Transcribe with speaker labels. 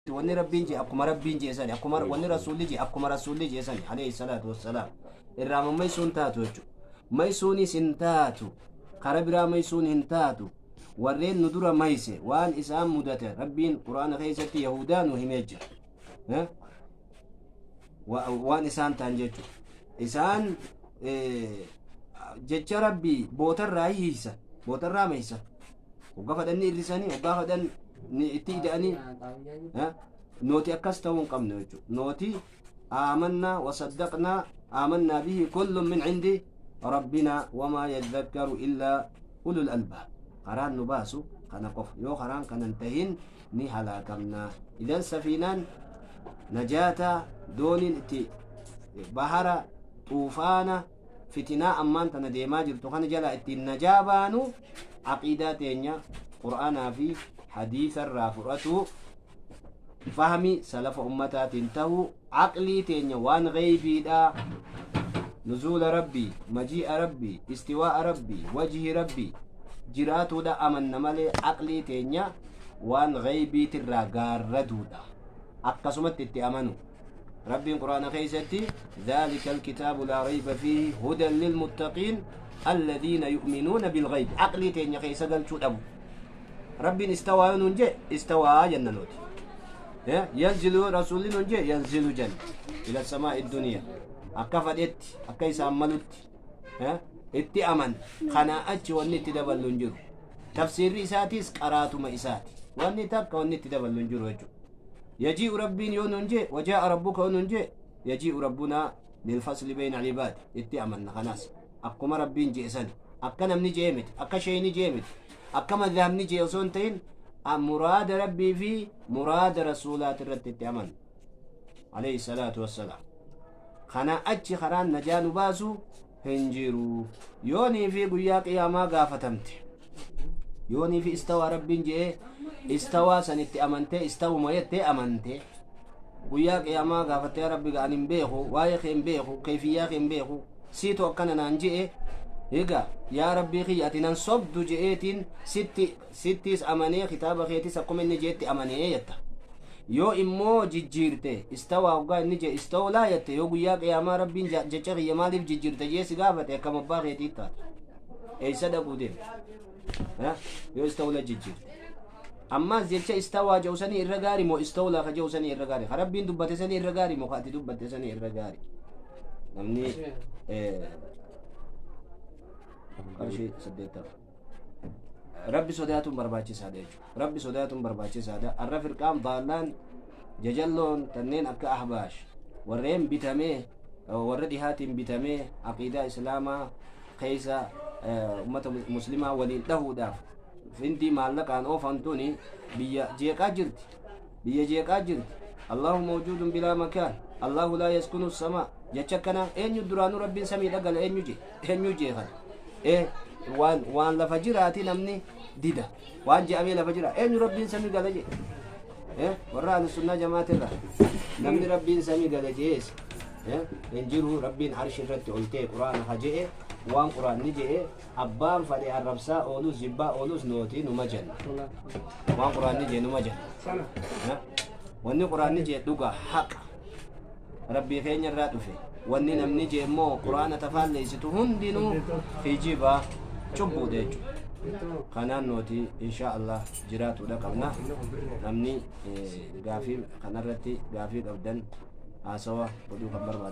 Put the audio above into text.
Speaker 1: Wanni Rabbiin jee akkuma Rabbiin jee sani, akkuma wanni Rasuulli jee akkuma Rasuulli jee sani, alayhi salaatu wassalaam. Irraa mammaysuun taatu jechuudha. Maysuunis hin taatu. Kara biraa maysuun hin taatu. Warreen nu dura mayse waan isaan mudate Rabbiin Quraana keessatti Yahudaa nu himee jira. Eh? Waan isaan ta'an jechuudha. Isaan jecha Rabbii bootarraa hiiysan, bootarraa maysan. Hoggaa fadhan ni irrisanii, hoggaa fadhan ni itti ida'anii. Nooti akkas ta'uu hin qabnu jechuudha. Nooti aamannaa wasaddaqnaa aamannaa bihi kullun min cindi rabbinaa wamaa yadhakkaru illaa ulul albaab. Karaan nu baasu kana qofa. Yoo karaan kana hin tahin ni halaakamna. Idan safiinaan najaataa dooniin itti bahara xuufaana fitinaa ammaan tana deemaa jirtu kana jalaa ittiin najaa baanu aqiidaa teenya Qur'aanaa fi hadiisa irraa fudhatuu, fahmi salafa ummataatiin tahuu, aqlii teenya waan gheybiidhaa, nuzuula Rabbii, majii'a Rabbii, istiwaa'a Rabbii, wajhi Rabbii jiraatuudha amanna malee aqlii teenya waan gheybiitirraa gaarraduudha. Akkasumatti itti amanu. Rabbiin Qur'aana keessatti dhaalika alkitaabu laa rayba fiihi hudan lilmuttaqiin alladhiina yu'minuuna bilghaybi. Aqlii teenya keessa galchuu dhabu. Rabbiin istawaa yoo nuun jee istawaa jenna nuti. Yanzilu yoo rasuulli nuun jee yanzilu jenna. Ila samaa'i duniyaa. Akka fadhetti akka isaan malutti itti aman. Kanaa achi wanni itti daballu hin jiru. Tafsiirri isaatiis qaraatuma isaati. Wanni takka wanni itti daballu hin jiru jechuudha. Yaji'u Rabbiin yoo nuun jee, wajaa'a rabbuka yoo nuun jee, yaji'u rabbunaa lilfasli bayna al-ibaad itti amanna. Kanaas akkuma Rabbiin jee sani, akka namni jee miti, akka sheeyni jee miti, akka madhaabni jee osoo hin ta'in, muraada Rabbii fi muraada rasuulaati irratti itti amanna, alayhi salaatu wassalaam. Kana achi karaan najaa nu baasu hin jiru. Yoonii fi guyyaa qiyaamaa gaafatamte, yoonii fi istawaa Rabbiin je'ee istawaa sanitti amantee, istawuma jettee amantee, guyyaa qiyaamaa gaafattee, Rabbi ga ani hin beeku, waa'ee kee hin beeku, keefiyyaa kee hin beeku, siitu akkana naan je'e, egaa yaa Rabbii kiyya ati nan sobdu je'eetiin sitti sittiis amanee, kitaaba keetis akkuma inni jeetti amanee jetta. Yoo immoo jijjiirte, istawaa hoggaa inni jee istawlaa jette, yoo guyyaa qiyaamaa Rabbiin jecha kiyya maaliif jijjiirte jee si gaafate, akkam abbaa keetii taata? Eessa dhaquu deemta yoo istawla jijjiirte? Ammaas jecha istawaa jedhu sanii irra gaari moo istawlaa ka jedhu sanii irra gaari? Ka Rabbiin dubbate sanii irra gaari moo ka ati dubbatte sanii irra gaari? Namni qarshii 80. Rabbi sodaatuun barbaachisaadha jechuudha. Rabbi sodaatuun barbaachisaadha. Arra firqaan daallaan jajalloon tanneen akka Ahbaash warreen bitamee, warra dhihaatiin bitamee, aqiidaa islaamaa keessa ummata muslimaa waliin dhahuudhaaf findii maallaqaan oofan tuni biyya jeeqaa jirti. Biyya jeeqaa jirti. Allahu mawjuudun bilaa makaan. Allahu laa yaskunu samaa. Jecha akkana eenyu duraanuu Rabbiin samiidha gala eenyu jee? Eenyu jee kana? Waan lafa jiraati namni dida. Waan je'amee lafa jira. Eenyu Rabbiin samii gala jee? Warra ahlu sunnaa jamaatirra namni Rabbiin samii gala jees hin jiru. Rabbiin arshi irratti ol ta'e Quraana ha je'e, waan Quraanni je'e abbaan fadhe arrabsaa oolus jibbaa oolus nootii numa jenna. Waan Quraanni je'e numa jenna. Wanni Quraanni je'e dhuga, haqa. Rabbii keenya irraa dhufe. Wanni namni je'e immoo Quraana tafaalleessitu hundinuu kijiba, cubbuudha jechuudha. Kanaan nuti insha Allah jiraatuudha qabna. Namni gaafii kanarratti gaafii qabdan haasawa godhuu kan barbaadu.